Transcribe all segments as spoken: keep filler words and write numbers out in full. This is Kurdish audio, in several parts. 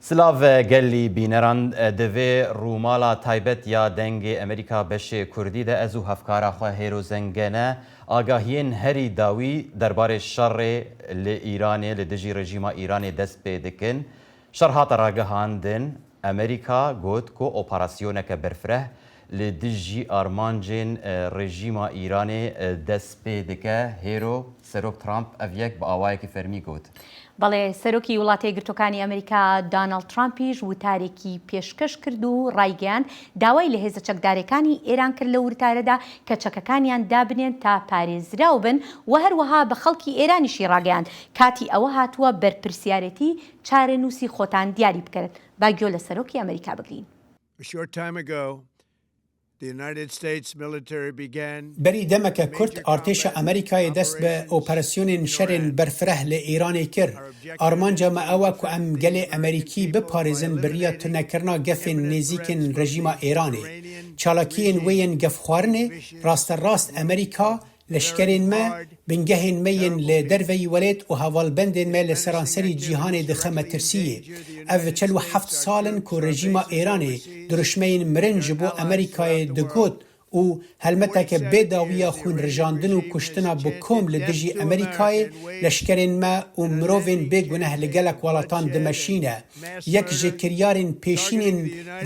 Silav gelî bîneran, di vê rûmala taybet ya Dengê Amerîka beşê Kurdî de ez û hevkara xwe Hêro Zengene agahiyên herî dawî derbarê şerê li Îranê, li dijî rejîma Îranê dest pê dikin. Şer hate ragihandin, Amerîka got ku operasyoneke berfireh li dijî armancên, e, rejîma Îranê, e, dest pê dike. Hêro Serok Trump ev yek bi awayekî fermî got. بەڵێ، سەرۆکی وڵاتە یەکگرتووەکانی ئەمریکا داناڵد ترامپیش وتارێکی پێشکەش کرد و ڕایگەیاند، داوای لە هێزە چەکدارەکانی ئێران کرد لە وتارەدا کە چەکەکانیان دابنێن تا پارێزراو بن و هەروەها بە خەڵکی ئێرانیشی ڕاگەیاند، کاتی ئەوە هاتووە بەرپرسیارەتی چارەنووسی خۆتان دیاری بکەن. با گوێ لە سەرۆکی ئەمریکا بگرین. A short time ago, the United States military began بەری دەمەکە کورت ئارتێشە ئەمریکایە دەست بە ئۆپەراسیۆنên şerên berfireh li Îranê kir. Armanca me ew e ku em gelê Emerîkî biparêzin bi riya tunekirina gefên nêzîkên rejîma Îranê. Çalakiyên wê yên gefxwarinê rasterast Emerîka, leşkerên me, bingehên me yên li derveyî welêt û hevalbendên me li seranserî cîhanê dixe metirsiyê. Ev çel û heft sal in ku rejîma Îranê dirûşmeyên mirin ji bo Amerîkayê digot û helmeteke bê dawiya xwînrijandin û kuştina bi kom li dijî Amerîkayê, leşkerên me û mirovên bêguneh li gelek welatan dimeşîne. Yek ji kiryarên pêşînên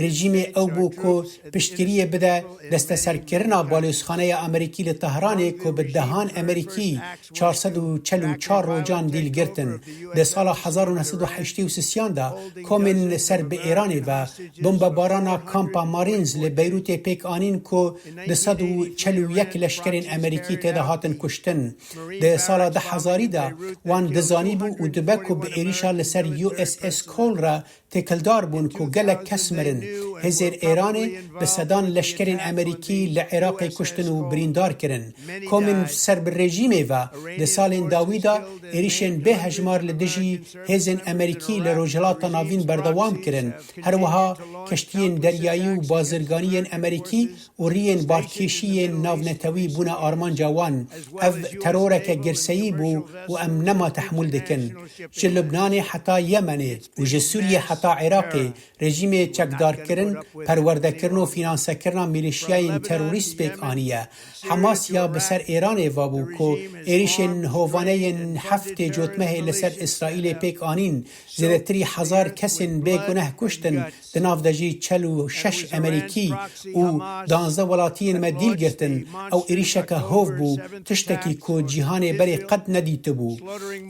rejîmê ew bû ku piştgiriyê bide desteserkirina balozxaneya Amerîkî li Tehranê ku bi dehan Amerîkî, çar sed û çel û çar rojan dîl girtin. Di sala hezar û neh sed û heştê û sisiyan de komên li ser bi Îranê ve bombebarana kampa Marines li Beyrûtê pêk anîn ku du sed û çel û yek leşkerên Amerîkî tê de hatin kuştin. Di sala du hezarî de wan dizanîbû û dibe ku bi êrîşa li ser U S S Cole re têkildar bûn ku gelek kes mirin. Hêzên Îranê bi sedan leşkerên Amerîkî li Iraqê kuştin û birîndar kirin. Komên ser bi rejîmê ve di salên dawî de êrîşên bê hejmar li dijî hêzên Amerîkî li Rojhilata Navîn berdewam kirin. Her wiha keştiyên deryayî û bazirganî yên Amerîkî û riyên balkêşî yên navnetewî bûne armanca wan. Ev teroreke girseyî bû û em nema tehmûl dikin. Ji Lubnanê heta Yemenê û ji Sûriyê heta Iraqê rejîmê çekdarkirin, perwerdekirin û fînansekirina mîlîşiyayên terorîst pêk aniye. Hemas ya bi ser Îranê ve bû ku êrîşên hovane yên heftê cotmehê li ser Îsraîlê pêk anîn, zêdetirî hezar kesên bêguneh kuştin, di nav de jî çel û şeş Emerîkî û danzdeh welatiyên me dîl girtin. Ew êrîşeke hov bû, tiştekî ku cîhanê berê qet nedîtibû.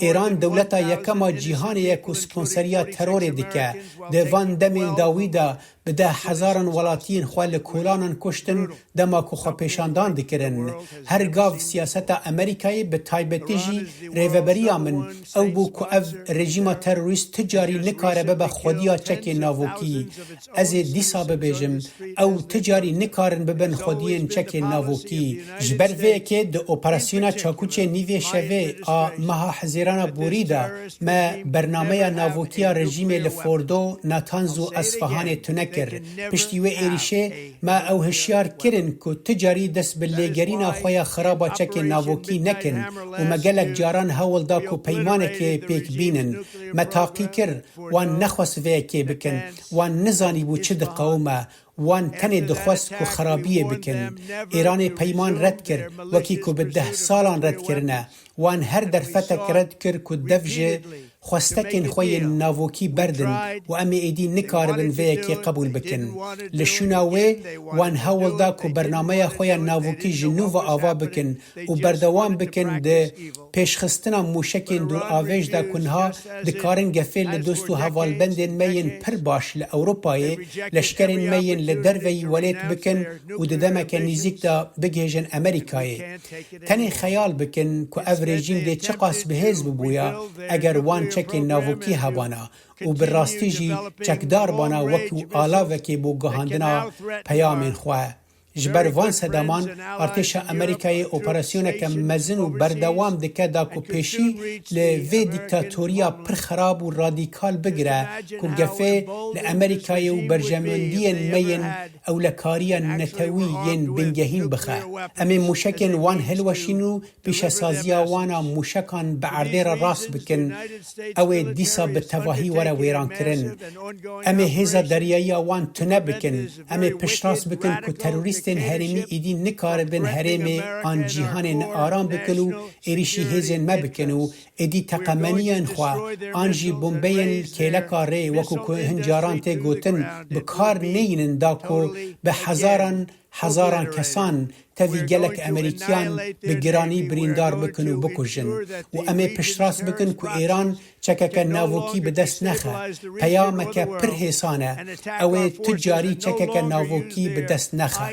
Îran dewleta yekema cîhanê ye ku sponseriya terorê dike. Di van demên dawî de bi deh hezaran welatiyên xwe li kolanan kuştin, dema ku xwepêşandan dikirin. Her gav siyaseta Amerîkayê, bi taybetî jî rêveberiya min, ew bû ku ev rejîma terorîst ti carî nikare bibe xwediya çekên navokî. Ez ê dîsa bibêjim, ew ti carî nikarin bibin xwediyên çekên navokî. Ji ber vê yekê di operasyona çakûçê nîvê şevê a meha Hezîrana borî de me bernameya navokî ya rejîmê li Fordo, Natanz û Esfahanê tune kir. Piştî wê êrîşê me ew hişyar kirin ku ti carî dest bi lêgerîna xwe ya xirab a çekên navokî nekin û me gelek caran hewl da ku peymanekê pêk bînin. Me taqî kir, wan nexwest vê yekê bikin. Wan nizanîbû çi diqewime. Wan tenê dixwest ku xirabiyê bikin. Îranê peyman red kir, wekî ku bi deh salan red kirine. Wan her derfetek red kir ku dev ji xwestekên xwe yên navokî berdin û em ê êdî nikaribin vê yekê qebûl bikin. Li şûna wê wan hewl da ku bernameya xwe ya navokî ji nû ve ava bikin û berdewam bikin di pêşxistina mûşekên dûravêj de ku niha dikarin gefê li dost û hevalbendên me yên pir baş li Ewropayê, leşkerên me yên li derveyî welêt bikin û di demeke nîzîk de bigihêjin Amerîkayê. Tenê xeyal bikin ku ev rejîm dê çiqas bihêz bibûya eger wan çekên navokî hebana û bi rastî jî çekdar bana wekî alavekê bo guhandina peyamên xwe. Ji ber van sedeman, artêşa Amerîkayê operasyoneke mezin û berdewam dike da ku pêşî li vê dîktatoriya pir xerab û radîkal bigire ku gefê li Amerîkayê û berjemendiyên me yên ewlekariya netewî yên bingehîn bixe. Em ê mûşekên wan hilweşîn û pîşesaziya wan a mûşekan bi erdê re rast bikin, ew ê dîsa bi tevahî were wêrankirin. Em ê hêza deryayiya wan tune bikin. Em ê piştrast bikin ku terorîstên herêmî êdî nikaribin herêmê an cîhanê nearam bikin û êrîşî hêzên me bikin û êdî teqemeniyên xwe an jî bombeyên kêleka rê, wekû ku hin caran tê gotin, bi kar neynin da ku bi hezaran hezaran kesan tevî gelek Amerîkiyan bi giranî birîndar bikin û bikujin. Û em ê piştrast bikin ku Îran çekeke navokî bi dest nexe. Peyameke pir hêsan e. Ew ê tu carî çekeke navokî bi dest nexe.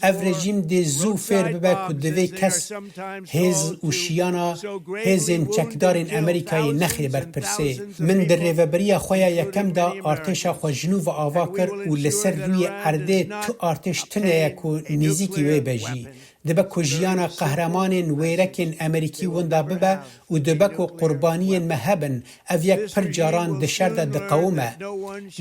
Ev rejîm dê zû fêr bibe ku divê kes hêz û şiyana hêzên çekdarên Amerîkayê nexê ber pirsê. Min di rêveberiya xwe ya yekem de artêşa xwe ji nû ve ava kir û li ser rûyê erdê tu artêş tune ye ku nêzîkî wê be jî. Dibe ku jiyana qehremanên wêrekên Amerîkî winda bibe û dibe ku qurbaniyên me hebin, ev yek pir caran di şer de diqewime.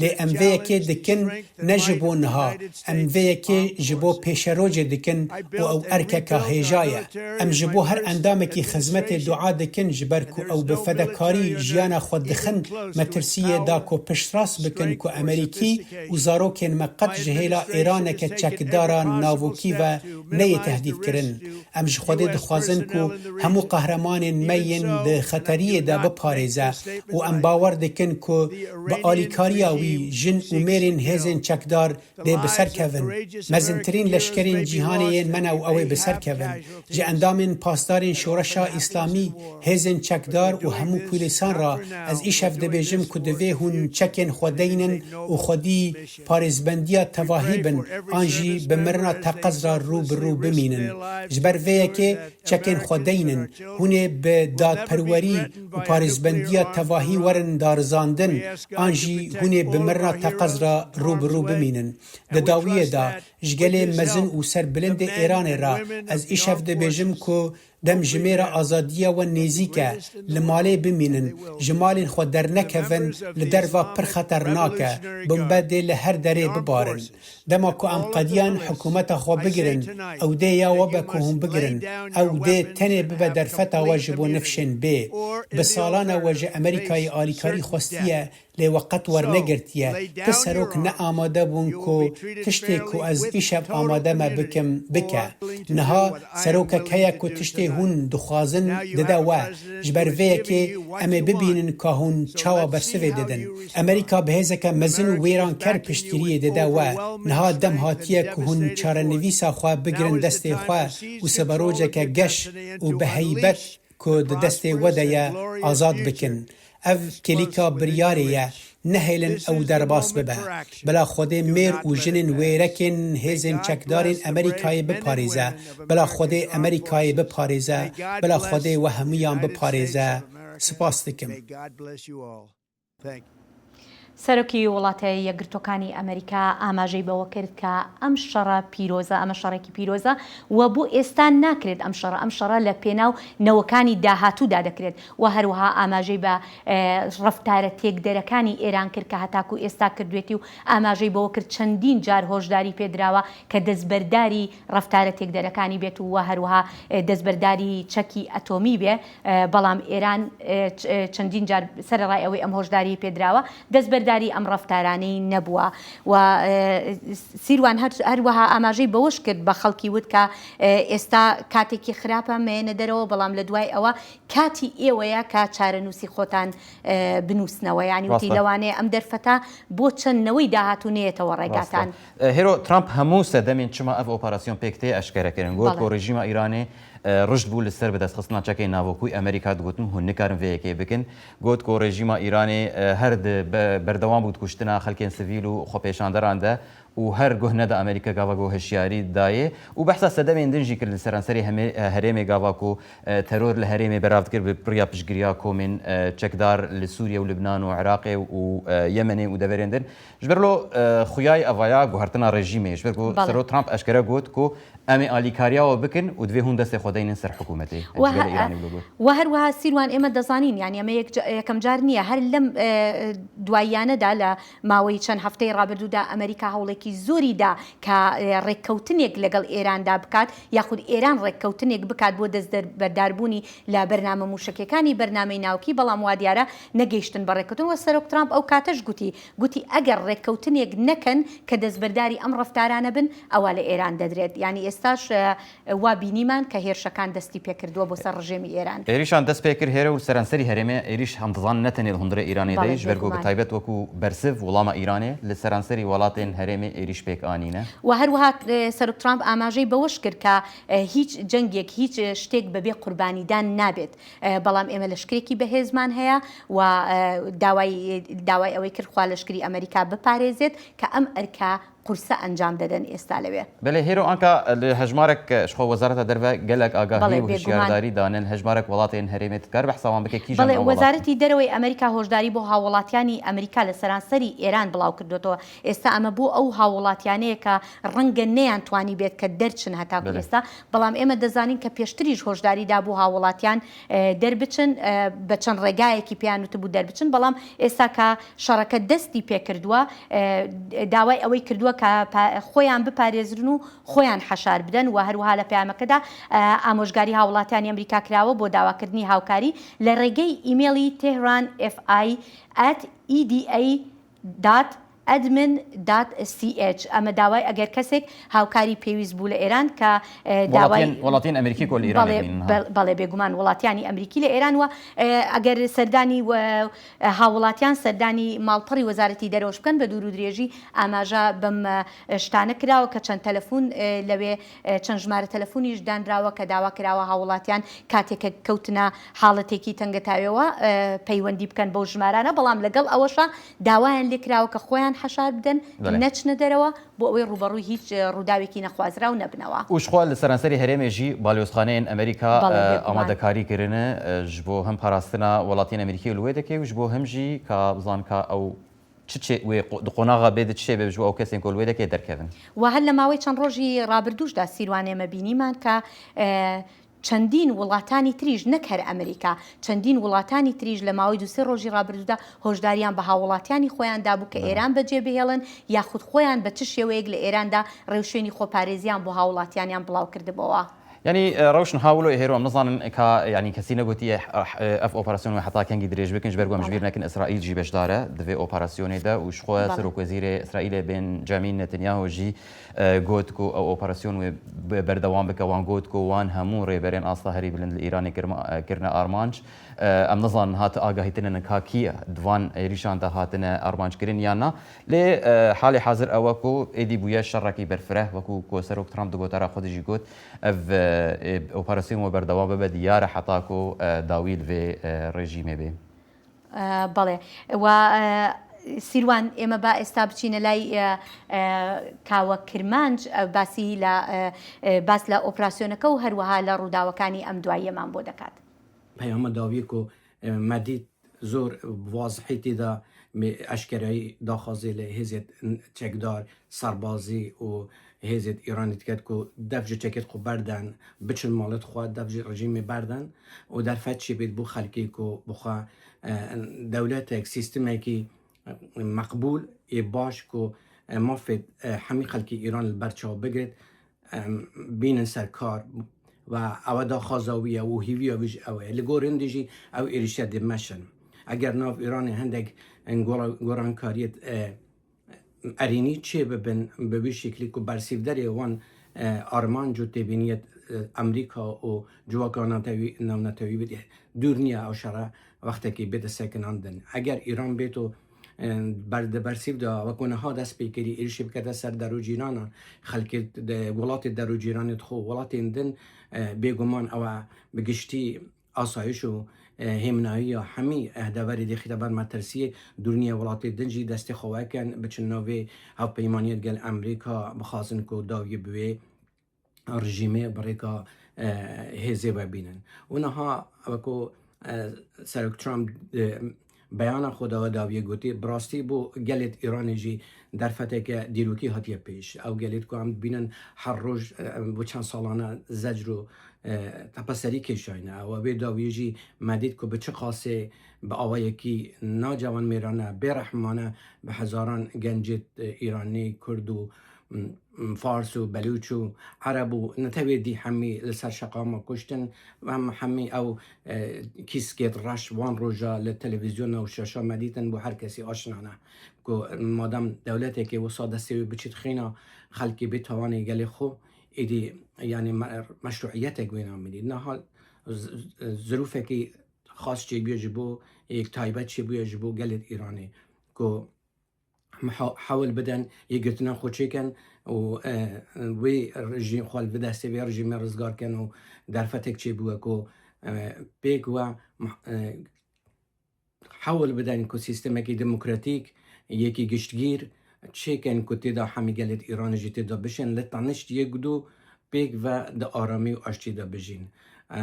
Lê em vê yekê dikin ne ji bo niha, em vê yekê ji bo pêşerojê dikin û ew erkeka hêja ye. Em ji bo her endamekî xizmetê dua dikin, ji ber ku ew bi fedekarî jiyana xwe dixin metirsiyê da ku piştrast bikin ku Amerîkî û zarokên me qet ji hêla Îraneke çekdara navokî ve neyê tehdîdkirin. Em ji Xwedê dixwazin ku hemû qehremanên me yên di xeteriyê de biparêze û em bawer dikin ku bi alîkariya wî jin û mêrên hêzên çekdar dê bi ser kevin. Mezintirîn leşkerên cîhanê yên me ne û ew ê bi ser kevin. Ji endamên pasdarên Şoreşa Îslamî, hêzên çekdar û hemû pûlîsan re ez îşev dibêjim ku divê hûn çekên xwe deynin û xwedî parêzbendiya tevahî bin an jî bi mirina teqez re rû bi rû bimînin. Ji ber vê yekê çekên xwe deynin. Hûn ê bi dadperwerî û parêzbendiya tevahî werin darizandin an jî hûn ê bi mirina teqez re rû bi rû bimînin. Di dawiyê de ji gelê mezin û serbilindê Êranê re ez îşev dibêjim ku demjimêra azadiya we nêzîk e. Li malê bimînin, ji malên xwe dernekevin, li derva pir xeternak e. Bombe dê li her derê bibarin. Dema ku em qediyan hikûmeta xwe bigirin, ew dê ya we be ku hûn bigirin. Ew dê tenê bibe derfeta we ji bo nifşên bê. Bi salan e we ji Amerîkayê alîkarî xwestiye, lê we qet wernegirtiye. Ti serok ne amade bûn ku tiştê ku ez îşev amade me bikim, bike. Niha serokek heye ku tiştê hûn dixwazin dide we. Ji ber vê yekê em ê bibînin ka hûn çawa bersivê didin. Amerîka bi hêzeke mezin û wêranker piştgiriyê dide we. Niha dem hatiye ku hûn çarenivîsa xwe bigirin destê xwe û siberojeke geş û bi heybet ku di destê we de ye, azad bikin. Ev kilîka biryarê ye, nehêlin ew derbas bibe. Bila Xwedê mêr û jinên wêrekên hêzên çekdarên Amerîkayê biparêze. Bila Xwedê Amerîkayê biparêze. Bila Xwedê we hemûyan biparêze. Spas dikim. سەرۆکی وڵاتە یەکگرتووەکانی ئەمریکا ئاماژەی بەوە کرد کە ئەم شەڕە پیرۆزە، ئەمە شەڕێکی پیرۆزە و بۆ ئێستا ناکرێت ئەم شەڕە، ئەم شەڕە لە پێناو نەوەکانی داهاتوودا دەکرێت و هەروەها ئاماژەی بە ڕەفتارە تێکدەرەکانی ئێران کرد کە هەتاکو ئێستا کردوێتی و ئاماژەی بەوە کرد چەندین جار هۆشداری پێدراوە کە دەستبەرداری ڕەفتارە تێکدەرەکانی بێت و هەروەها دەستبەرداری چەکی ئەتۆمی بێ، بەڵام ئێران چەندین جار سەرەڕای ئەوەی ئەم هۆشداری پێدراوە، دەستبەرداری ئەم ڕەفتارانەی نەبووە و سیروان هەروەها ئاماژەی بەوەش کرد بە خەڵکی وت کە ئێستا کاتێکی خراپە مەیەنە دەرەوە، بەڵام لە دوای ئەوە کاتی ئێوەیە کە چارەنووسی خۆتان بنووسنەوە، یعنی وتی لەوانەیە ئەم دەرفەتە بۆ چەند نەوەی داهاتوو نێتەوە ڕێگاتان. هێرۆ، ترامپ هەموو سەردەمین چما ئەڤ ئۆپەراسیۆن پێک تێ ئەشکەرە کردن، گۆت کۆ ڕێژیمە ئیرانێ ڕژد بوو لەسەر بەدەستخستنا چەکێ ناڤۆکوی ئەمریکا، دگوتن هون نکارن vê yekê bikin. Got ku rejîma Îranê her di berdewam bû di kuştina xelkên sivîl û xwepêşanderan de û her guh neda Amerîka gava ku hişyarî dayê û behsa sedemên din jî kir li seranserê hemê-, herêmê gava ku, e, teror li herêmê belav dikir bi riya piştgiriya komên, e, çekdar li Sûriye û Libnan û Iraqê û, e, Yemenê û deverên din. Ji ber lo, e, xuyayê evaya guhertina rejîmê, ji ber ku Belê. Serok Trump eşkere got ku em ê alîkariya we bikin û divê hûn destê xwe deynin ser hikûmetê. Ji gelê Îranê wilo got. We her wiha Sîrwan ême dezanîn, yanî ئەمە یەک جا-، یەکەم جار نییە. هەر لەم، ئێ، دواییانەدا لە ماوەی چەند هەفتەی ڕابردوودا ئەمریکا هەوڵێکی زۆری دا کە، ئێ، ڕێککەوتنێک لەگەڵ ئێراندا بکات، یاخود ئێران ڕێککەوتنێک بکات بۆ دەستبەرداربوونی لە بەرنامە موشەکیەکانی بەرنامەی ناوکی، بەڵام وا دیارە نەگەیشتن بە ڕێککەوتن. وە سەرۆک ترامپ ئەو کاتەش گوتی، گوتی ئەگەر ڕێککەوتنێک نەکەن کە دەستبەرداری ئەم ڕەفتارانە بن، ئەوە لە ئێران دەدرێت. یعنی ئێستاش، ئێ، وا بینیمان کە هێرشەکان دەستی پێکردووە بۆ سەر ڕژێمی ئێران. Êrîşan dest pê kir hêre û li seranserî herêmê êrîş hem dizan ne tenê li hundirê Îranê Belê, de jî, ji ber ku bi bêguman. Taybet wekû bersiv wulama Îranê li seranserî welatên herêmê êrîş pêk anîne. و هەروەها، ئێ، سەرۆک ترامپ ئاماژەی بەوەش کرد کە، ئێ، هیچ جەنگێک، هیچ، ئێ، شتێک بەبێ قوربانیدان نابێت. ئێ، بەڵام ئێمە لەشکرێکی بەهێزمان هەیە و، ئێ، داوای، داوای ئەوەی کرد خوا لەشکری ئەمریکا بپارێزێت کە ئەم ئەرکە قورسە ئەنجام دەدەن ئێستا لەوێ. Belê, hêro anka li hejmarek ji xwe Wezareta Derve gelek agahî Belê, û bêguman. Hişyardarî danin, hejmarek welatên herêmê dikar behsa wan bike kîjan Belê, ew welat? Wezareti Derewey Amerika hojdarî bo hawwelatyanî Amerika li seranserî Êran bilaw kirdotwe. ئێستا ئەمە بۆ ئەو هاووڵاتیانەیە کە ڕەنگە نەیان توانی بێت کە دەرچن هەتاکو Belê. ئێستا. بەڵام ئێمە دەزانین کە پێشتریش هۆشداری دابوو هاووڵاتیان، ئێ، دەربچن، ئێ، بە چەند ڕێگایەکی پێیان وتبوو دەربچن، بەڵام ئێستا کە شەڕەکە دەستی پێکردووە، ئێ، داوای ئەوەی کردووە کە پا-، خۆیان بپارێزرن و خۆیان حەشار بدەن و هەروەها لە پەیامەکەدا، ئێ، ئامۆژگاری هاووڵاتیانی ئەمریکا کراوە بۆ داواکردنی هاوکاری لە ڕێگەی ئیمێڵی Tehran F I at E D A dot admin dot C H. ئەمە داوای ئەگەر کەسێک هاوکاری پێویست بوو لە ئێران کە، ئێ، داوای وڵاتیان، وڵاتیان ئەمریکی کۆ لە ئێران بەڵێ، دەبین، ها؟ بەڵ-، بەڵێ، بێگومان وڵاتیانی ئەمریکی لە ئێران و، ئێ، ئەگەر سەردانی و، ئێ، هاووڵاتیان سەردانی ماڵپەڕی وەزارەتی دەرەوەش بکەن، بە دوور و درێژی ئاماژە بەم، ئێ، شتانە کراوە کە چەند تەلەفون، ئێ، لەوێ، ئێ، چەند ژمارە تەلەفونیش دانراوە کە داوا کراوە هاووڵاتیان کاتێک کە کەوتنە حاڵەتێکی تەنگەتاویەوە، ئێ، پەیوەندی بکەن بەو ژمارانە، بەڵام لەگەڵ ئەوەشە داوایان لێ کراوە کە خۆیان حەشار بدەن، بەڵێ. نەچنە دەرەوە، بۆ ئەوەی ڕوبەڕووی هیچ، ئێ، ڕووداوێکی نەخوازراو نەبنەوە. û ji xwe li seranserî herêmê jî balyozxaneyên Amerîka, Belê, e, bêguman. Amadekarî kirine, e, ji bo hem parastina welatiyên Amerîkî û li wê dekê û ji bo him jî ka bizan ka ew çi çê wê qo-, di qonaxa bê de çi çê bê ji bo ew kesên ku li wê dekê derkevin. و هەر لە ماوەی چەند ڕۆژی ڕابردووشدا سیروانێ مە بینیمان کە، ئێ، چەندین وڵاتانی تریش، نەک هەر ئەمریکا، چەندین وڵاتانی تریش لە ماوەی دوو سێ ڕۆژی ڕابردوودا هۆشداریان بە هاوڵاتیانی خۆیان دابوو کە بەڵێ. ئێران بەجێ بهێڵن، یاخود خۆیان بە چ شێوەیەک لە ئێراندا ڕێوشوێنی خۆپارێزیان بۆ هاوڵاتیانیان بڵاو کردبەوە. یعنی، ئێ، ڕەوشن هاوڵۆ ئێ هێرۆ، ئەم نزانن کا، یعنی، کەسی نەگوتیە، ئێ، ئێ، ئەف ئۆپەراسیۆن وێ حتا کەنگی درێژ بکن، ji ber ku em ji Belê. Bîr nekin ئیسرائیل jî beşdar e di vê operasyonê de û ji xwe Belê. Serok Wezîrê ئیسرائیلê bên Cemîl Netanyahu jî, e, got ku ew operasyon wê be-, berdewam bike. Wan got ku wan hemû rêberên asta herî bilind li Îranê kirma-, e, kirine armanc. E, em nizanin hate agahî tine nika kî di van êrîşan de hatine armanc kirin yan na. Lê, e, halê hazir ew e ku êdî bûye şerekî berfireh, wekû ku Serok Trump di gotara xwe de jî got, ev, e, e, operasyon wê berdewam bibe, diyar e heta ku, e, dawî li vê, e, rejîmê bê. ئە، بەڵێ. و، ئە، سیروان، ئێمە با ئێستا بچینە لای، ئە، ئە، کاوە کرمانج، ئە، باسی لە، ئە، ئە، باس لە ئۆپراسیۆنەکە و هەروەها لە ڕووداوەکانی ئەم دواییەمان بۆ دەکات. Peyama dawiyê ku, e, me dît zor bi wazihî tê de me eşkereyî daxwazê li hêzê çekdar, serbazî û hêzê Îranê diket ku dev ji çekêt xwe berden, biçin malêt xwe, dev ji rejîmê berden û derfet çêbêt bo xelkê ku bi xwe, e, dewletek, sîstemekî, e, meqbûl ê baş ku, e, mafê, e, hemî xelkê Îran li ber çav bigret, em, bînin ser kar. Ve ew e daxwaza wî ye û hîviya wî jî ew e. Li gor hindê jî ew êrîşe dê meşin. Eger nav Îranê hindek, em, gora-, gorankariyê, e, erênî çê bibin, bi wî şeklî ku bersîvderê wan, e, armanc û têbîniyê, e, Amerîka û civaka navnetewî, navnetewî bidê. Dûr niye ew şere wextekî bête sekinandin. Eger Îran bêto, e, ber-, di bersîv de, wek ku niha dest pê kirî, êrişî bikete ser derûcîranan, xelkê de, welatê derûcîranê dixwe, welatên din, e, bêguman ew e bi giştî asayiş û E, hêminayiya hemî, e, deverê dê xîte ber metirsiyê, dûriniya welatê din jî destê xwe wekin, biçin navê hevpeymaniyê digel Amerîka, bixwazin ku dawiyê bi wê rejîmê bi rêka, e, hêzê ve bînin. Û niha weko, e, Serok Trump, e, beyana xwe dawe dawiyê gotî, bi rastî bo gelêt Îranê jî derfeteke dîrokî hatiye pêş. Ew gelêt ku em dibînin her roj, e, em bo çend salane zecr û, e, tepeserî kêşayne. Ew ê vê dawiyê jî me dît ku bi çi qasê bi awayekî nacewanmêrane, bêrehmane bi hezaran gencêt, e, Îranî, Kurd û, m, m, Fars û Belûç û Ereb û netewê dî hemî li ser şeqama kuştin. Em hemî ew, e, kîskêt reş wan roja li televîzyona û şaşa me dîtin, bo her kesî aşina ne. Ku madem dewletekê wisa destê wê biçît xîna xelkê bê tawanê gelê xwe, êdî, yanî me-, meşruiyetek wê namînî. Niha z-, z-, zirûfekî xas çêbûye ji bo, yek taybet çêbûye ji bo gelê Îranê. Ku em ha-, hewl bidin yê girtina xwe çêkin û, e, wê rejî-, xwe li destê vê rejîmê rizgar kin û derfetek çêbûye ku, e, pêk we mah-, e, hewl bidin ku sîstemekî demokratîk, yekî giştgîr çêkin ku tê de hemî gelêt Îranê jî tê de bişên, li tenişt yek du pêk ve di aramî û aştî de bijîn. E,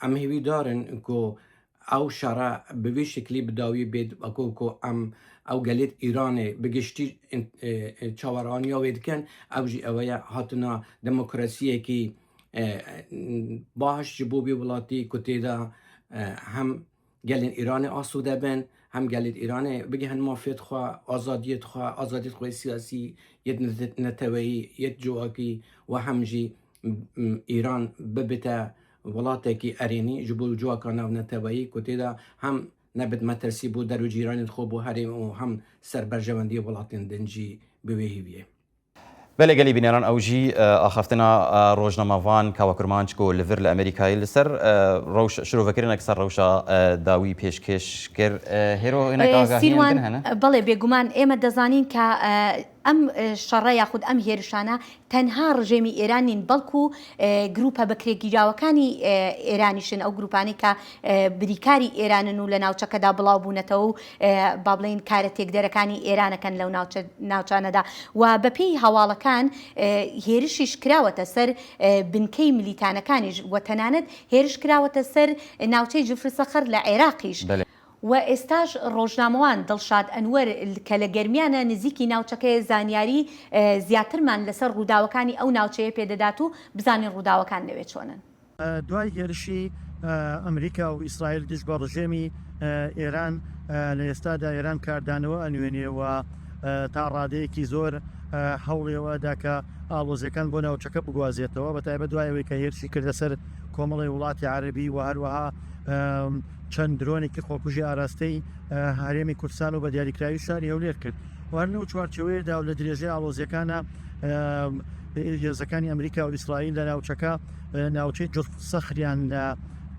em hêvîdar in ku ew şere bi vî şeklî bi dawî bêt, wekû ku em ew gelêt Îranê bi giştî, e, e, çaweraniya wê dikin, ew jî ew ye hatina demokrasiyekî, e, baş ji bo vî welatî ku tê de, e, hem gelên Îranê asude bin, hem gelên Îranê bigihin mafiyet xwe, azadiyet xwe, azadiyet xwe siyasî, yet nete-, neteweyî, yet civakî û hem jî, m, Îran bibite welatekî erênî ji bo civaka navneteweyî ku tê de hem nebit metirsî bo der û cîranên xwe, bo herêm û hem ser berjewendiyê welatên din jî bi wê hêviyê. Belê gelî bîneran ew jî, e, axaftina, e, rojnamevan Kawa Kurmanc ku li vir li Amerîkayê li ser, e, rewş-, şirovekirineke ser rewşa, e, dawî pêşkêş kir. E, hêro hinek E, agahiyên Sîrwan, din hene? e, belê, bêguman ئێمە دەزانین کە، ئە، ئەم، ئە، شەڕە یاخود ئەم هێرشانە تەنها ڕژێمی ئێران نین، بەڵکو، ئە، گروپە بەکرێگیراوەکانی، ئە، ئێرانیشن، ئەو گروپانەی کە، ئە، بریکاری ئێرانن و لە ناوچەکەدا بڵاو بوونەتەوە و، ئە، با بڵێن کارە تێکدەرەکانی ئێرانەکەن لەو ناوچە-، ناوچانەدا. و بە پێی هەواڵەکان، ئە، هێرشیش کراوەتە سەر، ئە، بنکەی ملیتانەکانیش و تەنانەت هێرش کراوەتە سەر ناوچەی جفر سەخر لە عێراقیش. بەلێ. و ئێستاش ڕۆژنامەوان دڵشاد ئەنوەر کە لە گەرمیانە نزیکی ناوچەکەیە زانیاری، ئە، زیاترمان لەسەر ڕووداوەکانی ئەو ناوچەیە پێدەدات و بزانین ڕووداوەکان لەوێ چۆنن. دوای هێرشی، ئە، ئەمریکا و ئیسرائیل دژ بە ڕژێمی، ئە، ئێران، ئە، لە ئێستادا ئێران کاردانەوە ئەنوێنێ و، ئە، تا ڕادەیەکی زۆر، ئە، هەوڵێوە دا کە ئاڵۆزیەکان بۆ ناوچەکە بگوازێتەوە، بە تایبەت دوای ئەوەی کە هێرشی کردە سەر کۆمەڵی وڵاتی عەربی و هەروەها، ئە، چەند درۆنێکی خۆکوژی ئاراستەی، ئە، هەرێمی کوردستان و بە دیاریکراوی شاری هەولێر کرد. و هەر لەو چوارچێوەیەدا و لە درێژەی ئاڵۆزیەکانە، ئە، هێزەکانی ئەمریکا و ئیسرائیل لە ناوچەکە، ئە، ناوچەی جرف سەخریان لە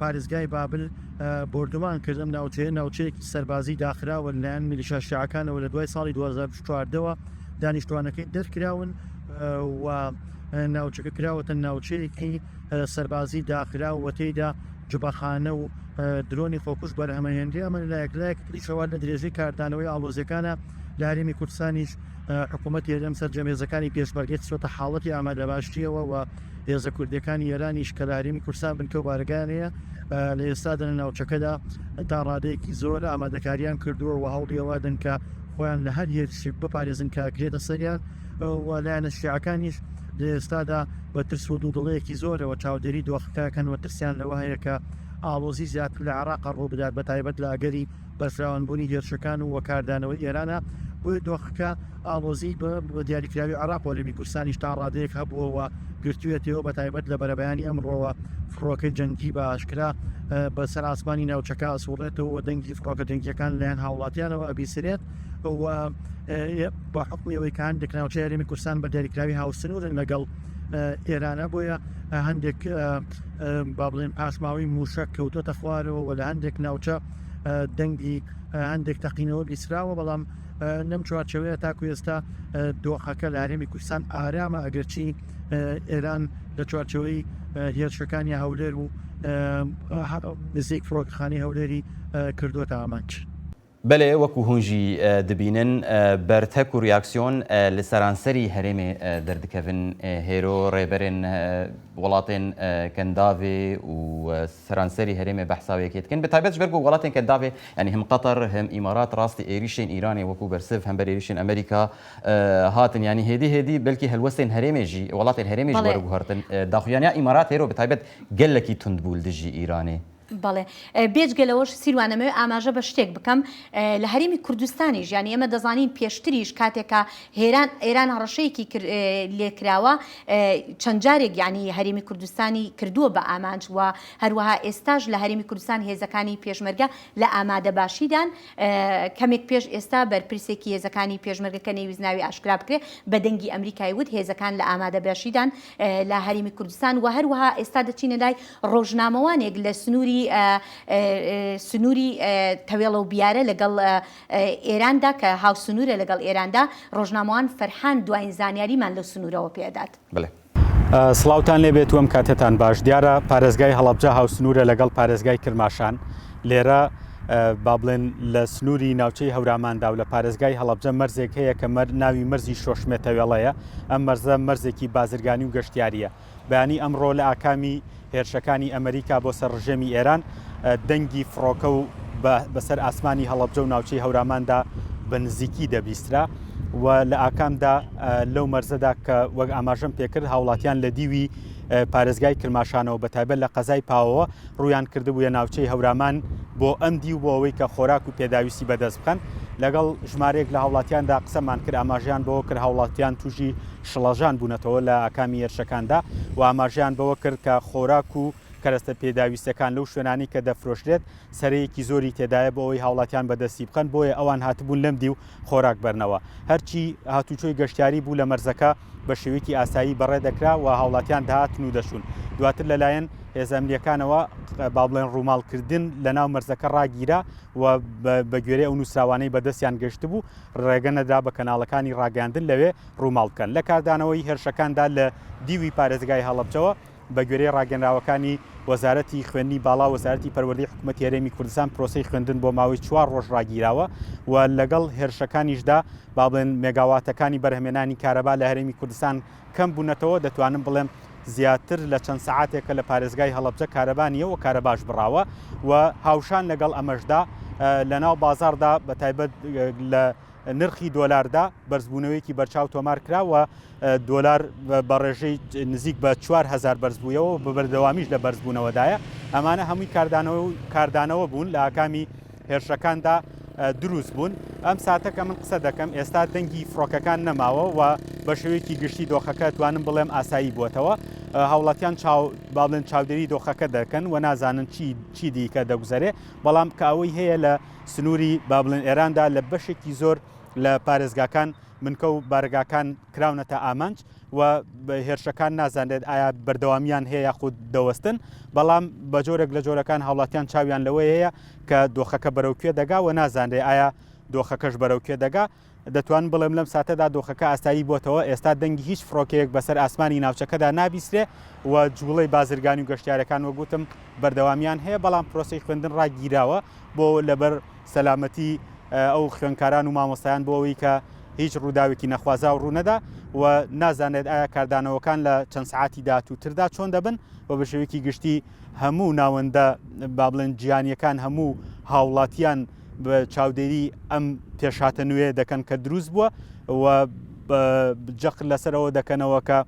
پارێزگای بابل، ئە، بۆردومان کرد. ئەم ناوچەیە ناوچەیەکی سەربازی داخراوە لەلایەن میلیشا شیعەکانەوە لە دوای ساڵی دوو هەزار و چواردە وە دانیشتوانەکەی دەرکراون، ئە، و، ئە، ناوچەکە کراوەتە ناوچەیەکی، ئە، سەربازی داخراو و تێیدا جبەخانە و، ئە، درۆنی خۆکوژ بەرهەمەهێنرێ. ئەمە لە لایەک، لایەکی تریشەوە لە درێژەی کاردانەوەی ئاڵۆزیەکانە لە هەرێمی کوردستانیش، ئە، حکوومەتی هەرێم سەرجەم هێزەکانی پێشمەرگەی خستووەتە حاڵەتی ئامادەباشیەوە و هێزە کوردیەکانی ئێرانیش کە لە هەرێمی کوردستان بنکە و بارگانەیە، ئە، لە ئێستادا لە ناوچەکەدا تا ڕادەیەکی زۆر ئامادەکاریان کردووە و هەوڵی ئەوە دەن کە خۆیان لە هەر هێرشێک بپارێزن کە ئەکرێتە سەریان. و لایەنە شیعەکانیش لە ئێستادا بە ترس و دوودڵەیەکی زۆرەوە چاودێری دۆخەکەکەن و ترسیان لەوە هەیە کە ئاڵۆزی زیاتر لە عێراق ڕوو بدات، بە تایبەت لە ئەگەری بەرفراوانبوونی هێرشەکان و وەکاردانەوەی ئێرانە. بۆیە دۆخەکە ئاڵۆزی بە، بە دیاریکراوی عێراق و هەرێمی کوردستانیش تا ڕادەیەک هەبووە و گرتوویەتەوە، بە تایبەت لە بەرەبەیانی ئەمڕۆوە فڕۆکەی جەنگی بە ئاشکرا، ئە، بەسەر ئاسمانی ناوچەکە ئەسوڕێتەوە و دەنگی فڕۆکە جەنگیەکان لەلایەن هاوڵاتیانەوە ئەبیسرێت و، ئە، بە حکمی ئەوەی کە هەندێک ناوچەی هەرێمی کوردستان بە دیاریکراوی هاوسنوورن لەگەڵ، ئە، ئێرانە، بۆیە، ئە، هەندێک، ئە، ئە، با بڵێن پاشماوەی موشک کەوتۆتە خوارەوە و لە هەندێک ناوچە، ئە، دەنگی، ئە، هەندێک تەقینەوە بیسراوە، بەڵام، ئە، لەم چوارچێوەیە تاکو ئێستا، ئە، دۆخەکە لە هەرێمی کوردستان ئارامە، ئەگەرچی، ئە، ئێران لە چوارچێوەی، ئە، هێرشەکانی هەولێر و نزیک فڕۆکەخانەی هەولێری کردووەتە ئامانج. بەلێ، وەکو هون jî dibînin، bertek û reaksiyon li seranserî herêmê derdikevin. Hêro rêberên welatên Kendavê û seranserî herêmê behsa wê yekê dikin. Bi taybet ji ber ku welatên Kendavê, yanî him Qeter, him Îmarat, rastî êrîşên Îranê wekû bersiv hember êrîşên Amerîka hatin. Yanî hêdî hêdî belkî helwestên herêmê jî, welatên herêmê jî weriguhertin. Daxuyaniya Îmarat hêro bi taybet gelekî tund bû li dijî Îranê. بەڵێ. بێجگە لەوەش سیروان ئەمەوێ ئاماژە بە شتێک بکەم. لە هەرێمی کوردستانیش، یانی ئێمە دەزانین پێشتریش کاتێکا هێران، ئێران هەڕەشەیەکی لێکراوە، چەند جارێک یانی هەرێمی کوردستانی کردووە بە ئامانج و هەروەها ئێستاش لە هەرێمی کوردستان هێزەکانی پێشمەرگە لە ئامادەباشیدان. کەمێک پێش ئێستا بەرپرسێکی هێزەکانی پێشمەرگە کە نەیویست ناوی ئاشکرا بکرێ، بە دەنگی ئەمریکای وت هێزەکان لە ئامادەباشیدان لە هەرێمی کوردستان و هەروەها ئێستا دەچینە لای ڕۆژنامەوانێک لە سنووری سنووری تەوێڵە و بیارە لەگەڵ ئێراندا کە هاوسنوورە لەگەڵ ئێراندا. ڕۆژنامەوان فەرحان دوایین زانیاریمان لەو سنوورەوە پێدات. بەڵێ. سڵاوتان لێبێت و ئەم کاتتان باش. دیارە پارێزگای هەڵەبجە هاوسنوورە لەگەڵ پارێزگای کرماشان. لێرە با بڵێن لە سنووری ناوچەی هەوراماندا و لە پارێزگای هەڵەبجە مەرزێک هەیە کە ناوی مەرزی شۆشمێتەوێڵەیە. ئەم مەرزە مەرزێکی بازرگانی و گەشتیاریە. بەیانی ئەمڕۆ لە ئاکامی هێرشەکانی ئەمریکا بۆ سەر ڕژێمی ئێران، دەنگی فڕۆکە و بەسەر ئاسمانی هەڵەبجە و ناوچەی هەوراماندا بە نزیکی دەبیسترا و لە ئاکامدا لەو مەرزەدا کە وەک ئاماژەم پێکرد هاوڵاتیان لە دیوی پارێزگای کرماشانەوە بە تایبەت لە قەزای پاوەوە ڕوویان کردبوویە ناوچەی هەورامان بۆ ئەم دیو بۆ ئەوەی کە خۆراک و پێداویستی بەدەست بخەن. لەگەڵ ژمارەیەک لە هاوڵاتیاندا قسەمان کرد، ئاماژەیان بەوە کرد هاوڵاتیان تووشی شڵەژان بوونەتەوە لە ئاکامی هێرشەکاندا و ئاماژەیان بەوە کرد کە خۆراک و کەرەستە پێداویستەکان لەو شوێنانەی کە دەفرۆشرێت سەرەیەکی زۆری تێدایە بۆ ئەوەی هاوڵاتیان بەدەستی بخەن، بۆیە ئەوان هاتبوون لەم دیو خۆراک بەرنەوە. هەرچی هاتوچۆی گەشتیاری بوو لە مەرزەکە بە شێوەیەکی ئاسایی بەڕێ دەکرا و هاوڵاتیان دەهاتن و دەچوون. دواتر لەلایەن هێزە ئەمنییەکانەوە با بڵێن ڕووماڵکردن لەناو مەرزەکە ڕاگیرا و بە گوێرەی ئەو نووسراوانەی بەدەستیان گەشتبوو ڕێگە نەدرا بە کەناڵەکانی ڕاگەیاندن لەوێ ڕووماڵ بکەن. لە کاردانەوەی هێرشەکاندا لە دیوی پارێزگای هەڵەبجەوە بە گوێرەی ڕاگەنراوەکانی وەزارەتی خوێندنی باڵا و وەزارەتی پەروەردەی حکوومەتی هەرێمی کوردستان پرۆسەی خوێندن بۆ ماوەی چوار ڕۆژ ڕاگیراوە و لەگەڵ هێرشەکانیشدا با بڵێن مێگاواتەکانی بەرهەمێنانی کارەبا لە هەرێمی کوردستان کەم بوونەتەوە. دەتوانم بڵێم زیاتر لە چەند سەعاتێکە لە پارێزگای هەڵەبجە کارەبا نییە و کارەباش بڕاوە و هاوشان لەگەڵ ئەمەشدا لە ناو بازاڕدا بە تایبەت لە نرخی دۆلاردا بەرزبوونەوەیەکی بەرچاو تۆمار کرا و دۆلار بە ڕێژەی نزیک بە چوار هەزار بەرز بوویەوە و بە بەردەوامیش لە بەرزبوونەوەدایە. ئەمانە هەمووی کاردانەوە و کاردانەوە بوون لە ئاکامی هێرشەکاندا دروست بوون. ئەم ساتە کە من قسە دەکەم ئێستا دەنگی فڕۆکەکان نەماوە و بە شێوەیەکی گشتی دۆخەکە توانم بڵێم ئاسایی بووەتەوە. هاوڵاتیان چاو با بڵێن چاودێری دۆخەکە دەکەن و نازانن چی چی دیکە دەگوزەرێ، بەڵام کە ئەوەی هەیە لە سنووری با بڵێن ئێراندا لە بەشێکی زۆر لە پارێزگاکان بنکە و بارگاکان کراونەتە ئامانج و هێرشەکان نازانرێت ئایا بەردەوامیان هەیە یاخود دەوەستن، بەڵام بە جۆرێک لە جۆرەکان هاوڵاتیان چاویان لەوەی هەیە کە دۆخەکە بەرەو کوێ دەگا و نازانرێت ئایا دۆخەکەش بەرەو کوێ دەگا. دەتوانم بڵێم لەم ساتەدا دۆخەکە ئاسایی بووەتەوە، ئێستا دەنگی هیچ فڕۆکەیەک بەسەر ئاسمانی ناوچەکەدا نابیسرێ و جوڵەی بازرگانی و گەشتیارەکان وەک وتم بەردەوامیان هەیە، بەڵام پرۆسەی خوێندن ڕاگیراوە بۆ لەبەر سەلامەتی ئەو خوێندکاران و مامۆستایان بۆ ئەوەی کە هیچ ڕووداوێکی نەخوازاو ڕوونەدا و نازانرێت ئایا کاردانەوەکان لە چەند سەعاتی داهاتووتردا چۆن دەبن و بە شێوەیەکی گشتی هەموو ناوەندە با بڵێن جیهانییەکان هەموو هاوڵاتیان بە چاودێری ئەم پێشهاتە نوێیە دەکەن کە دروست بووە و جەخت لەسەر ئەوە دەکەنەوە کە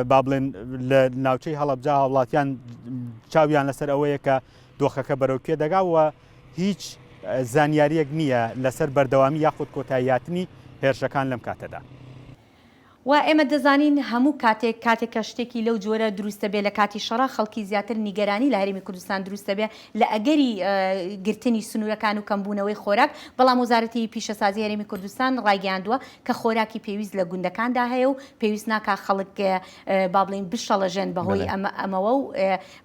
با بڵێن لە ناوچەی هەڵەبجە هاوڵاتیان چاویان لەسەر ئەوەیە کە دۆخەکە بەرەو کوێ دەگا و هیچ زانیارییەک نییە لەسەر بەردەوامی یاخود کۆتاییهاتنی هێرشەکان لەم کاتەدا. و ئێمە دەزانین هەموو کاتێک کاتێک کە شتێکی لەو جۆرە دروست دەبێت لە کاتی شەڕا خەڵکی زیاتر نیگەرانی لە هەرێمی کوردستان دروست دەبێت لە ئەگەری گرتنی سنوورەکان و کەمبوونەوەی خۆراک، بەڵام وەزارەتی پیشەسازی هەرێمی کوردستان ڕایگەیاندووە کە خۆراکی پێویست لە گوندەکاندا هەیە و پێویست ناکا خەڵک با بڵێن بشەڵەژێن بەهۆی ئەمەوە و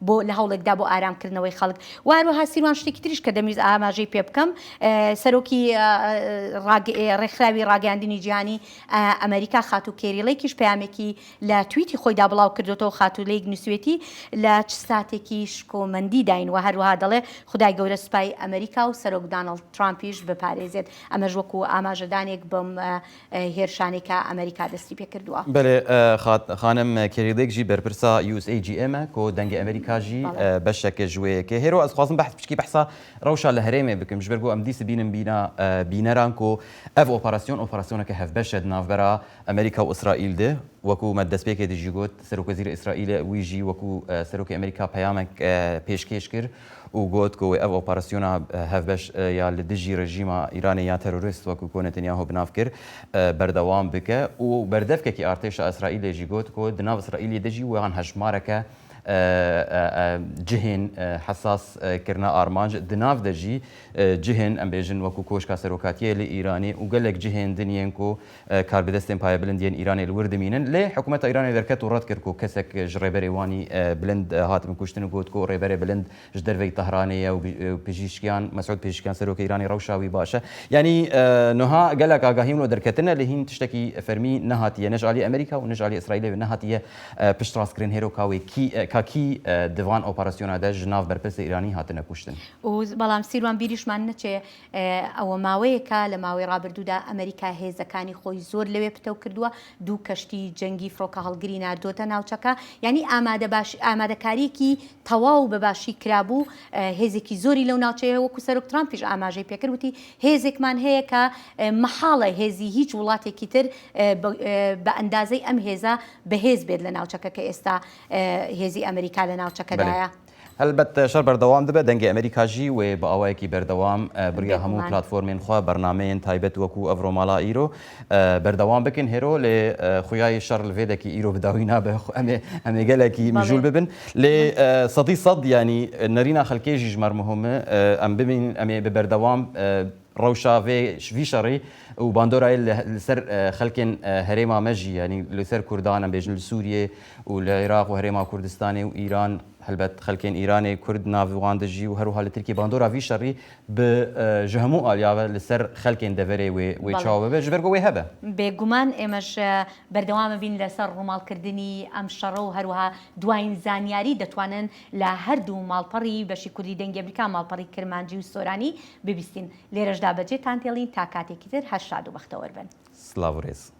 بۆ لە هەوڵێکدا بۆ ئارامکردنەوەی خەڵک. و هەروەها سیروان شتێکی تریش کە دەمویست ئاماژەی پێ بکەم، سەرۆکی ڕێکخراوی ڕاگەیاندنی جیهانی ئەمریکا خاتوو کێری لەیکیش پەیامێکی لە تویتی خۆیدا بڵاو کردوتەوە، خاتوو لەیک نووسوێتی، لە چ ساتێکی شکۆمەندی داین و هەروەها دەڵێ خدای گەورە سوپای ئەمریکا و سەرۆک دانەڵد ترامپیش بپارێزێت. ئەمەش وەکو ئاماژەدانێک بەم هێرشانێکە ئەمریکا دەستی پێ کردووە. بەێ، خانم کێریلێک ژی بەرپرسا یوسئیجیئێمە کۆ دەنگی ئەمریکا ژی بەشەکە ژوەیەکە هێرۆ. ئەس خوازم بەحس بچکی بەحسا ڕەوشا لە هەرێمێ بکەم، ژبەر گۆ ئەم دیسە بینم بینە بینەران کۆ ئەڤ ئۆپەراسیۆن ئۆپەراسیۆنەکە هەڤبەشە ناڤبەرا ئەمریکا و ئیسرائیل دێ. وەکو مە دەستپێکێ دژی گوت، سەرۆکوەزیر ئیسرائیل ویژی وەکو سەرۆکی ئەمریکا پەیامێک پێشکێش کرد و گوت کۆ ئەڤ ئۆپەراسیۆنا هەڤبەش یا لە دژی ڕژیما ئیرانێ یا تەرۆریست وەکو کۆ نەتەنیاهۆ بناف کرد بەردەوام بکە و بەردەفکێکی ئارتێشا ئیسرائیلێ ژی گوت کۆ دناڤ ئیسرائیلی دژی وان هەژمارەکە cihên hesas kirine armanc di nav de jî cihên em bêjin wekû koşka serokatiyê li Îranê û gelek cihên din yên ku karbidestên payebilind yên Îranê li wir dimînin. Lê hikûmeta Îranê derket û red kir ku kesek ji rêberê wanî bilind hatibin kuştin û got ku rêberê bilind ji derveyî Tehranê ye û pijîşkiyan, Mesûd Pijîşkiyan serokê Îranê rewşa wî baş e. Yanî niha gelek agahî wilo derketine lê hîn tiştekî fermî nehatiye ne ji alî Amerîka û ne ji alî Îsraîlê ve nehatiye piştrastkirin hêro ka wê kî, ka kî di van operasyona de ji nav berpirsê Îranî hatine kuştin. û بەڵام سیروان بیریشمان نەچێ ئەوە ماوەیەکە لە ماوەی ڕابردوودا ئەمریکا هێزەکانی خۆی زۆر لەوێ پتەو کردووە، دوو کەشتی جەنگی فڕۆکە هەڵگری ناردۆتە ناوچەکە، یعنی ئامادە باش ئامادەکاریەکی تەواو بە باشی کرابوو. هێزێکی زۆری لەو ناوچەیە وەکو سەرۆک ترامپیش ئاماژەی پێکرد وتی هێزێکمان هەیە کە مەحاڵە هێزی هیچ وڵاتێکی تر بە ئەندازەی ئەم هێزە بەهێز بێت لە ناوچەکە کە ئێستا هێزی ئەمریکا لە ناوچەکەدایە. هەلبەت شەر بەردەوام دەبێت، دەنگی ئەمریکا ژی wê bi awayekî berdewam biriya hemû platformên xwe, bernameyên taybet wekû ev romala îro berdewam bikin. Hêro lê xuya yê şer li vê dekî îro bi dawî nabe, em ê, em ê gelekî mijûl bibin. Lê sedî sed yanî nerîna xelkê jî ji me re muhim e. Em bibînin, em ê bi berdewam rewşa vê, vî şerî û bandorayê li, li ser xelkên herêma me jî, yanî li ser Kurdan, em bêjin li Sûriyê û li Iraq û herêma Kurdistanê û Îran, helbet xelkên Îranê, Kurd nav wan de jî û her wiha li Tirkiyê bandora vî şerî bi ji hemû aliya ve li ser xelkên deverê wê, wê çawa bibe, ji ber ku wê hebe. Bêguman ême ji بەردەوام ئەبین لەسەر ڕووماڵکردنی ئەم شەڕە و هەروەها دوایین زانیاری دەتوانن لە هەردوو ماڵپەڕی بەشی کوردی دەنگی ئەمریکا، ماڵپەڕی کرمانجی و سۆرانی ببیستین. لێرەشدا بەجێتان دێڵین تا کاتێکی تر هەر شاد و بەختەوەر بن. سڵاو و ڕێز.